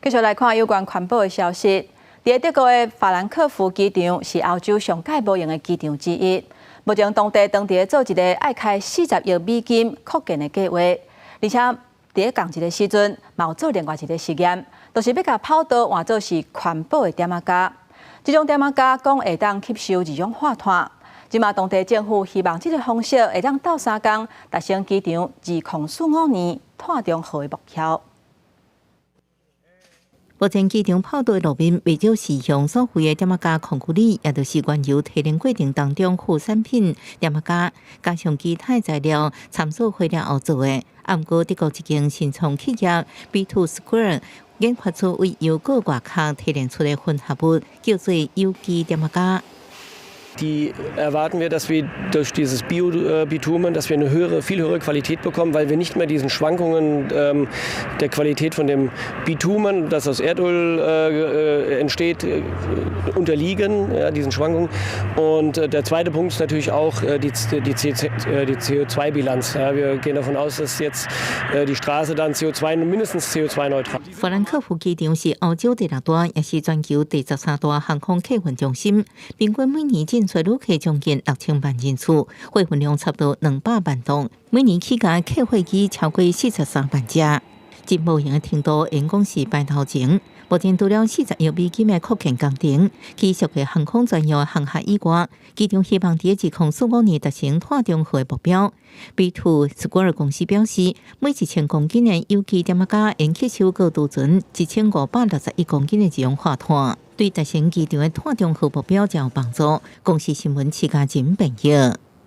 繼續來看有關環保的消息。佇德國的法蘭克福機場是歐洲上蓋無閒的機場之一。目前當地當佇做一个愛開40億美金擴建的計劃，而且佇仝一个時陣，嘛有做另外一个實驗，就是欲共跑道換做是環保的點仔膠。這種點仔膠講會當吸收二氧化碳。這馬當地政府希望這个方式會當鬥相共達成機場2045年碳中和的目標。目前機場跑道的路面袂少是用所謂的點仔膠礦區裡，也就是原油提煉過程當中副產品點仔膠，加上其他材料摻做肥料後做的。啊，毋過德國一間新創企業 B2 Square 研發出為油果外殼提煉出的混合物，叫做有機點仔膠。 Die erwarten wir, dass wir durch dieses Bio-Bitumen, dass wir eine höhere, viel höhere Qualität bekommen, weil wir nicht mehr diesen Schwankungen der Qualität von dem Bitumen, das aus Erdöl entsteht, unterliegen, ja, diesen Schwankungen. Und der zweite Punkt ist natürlich auch die CO2-Bilanz. Ja, wir gehen davon aus, dass jetzt die Straße dann CO2, mindestens CO2-neutral. 法蘭克福機場是歐洲第六大，也是全球第13大航空客運中心，平均每年進出旅客將近6000萬人次，貨運量差不多200萬噸，每年起降客貨機超過43萬架。真無閒的程度，應講是排頭前。目前除了40億美金的擴建工程，技術的航空專用航廈以外，機場希望佇2045年達成碳中和的目標。B2 Square 公司表示，每1000公斤的有機點仔膠，會吸收閣儲存1561公斤的二氧化碳，對達成機場的碳中和目標誠有幫助。公視新聞徐家仁編譯。